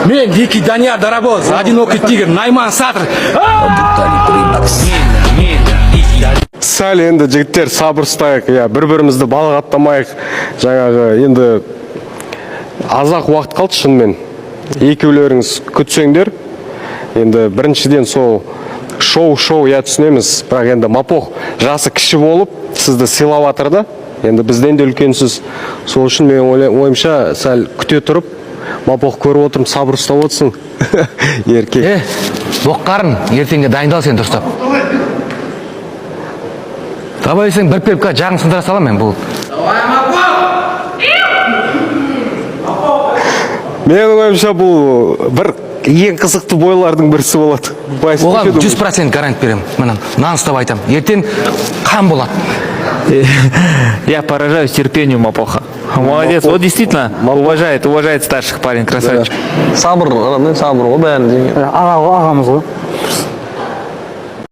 Мен Дикий Данияр Дарабоз, Одинокий тигр, Найман Сатр. Сәл енді, жігіттер, сабыр ұстайық, иә, бір бірімізді балағаттамайық. Жаңағы енді аз-ақ уақыт қалды шынымен. Екеулеріңіз күтсеңдер, енді біріншіден сол шоу, шоу, иә, түсінеміз, бірақ енді Мапох жасы кіші болып сізді сыйлап жатыр да, енді бізден де үлкенсіз. Сол үшін менің ойымша, сәл күте тұрып, Мапох, көріп отырмын, сабыр ұстап отырсың, еркек. Е, боққарын, ертеңге дайындал сен дұрыстап. Давай, сен бір періп жағын сындыра саламын мен бұл. Менің ойымша, бұл бір ең қызықты бойлардың бірісі болады. Байсыз Оған неше 100% гарант беремін. Міне, нан ұстап айтамын. Ертең қан болады. Я поражаюсь терпению Мапоха. Молодец. Вот действительно, уважает, уважает старших парень, красавчик. Сабыр, адамның сабыр ғой бәрін жеңген. Аға, ағамыз ғой.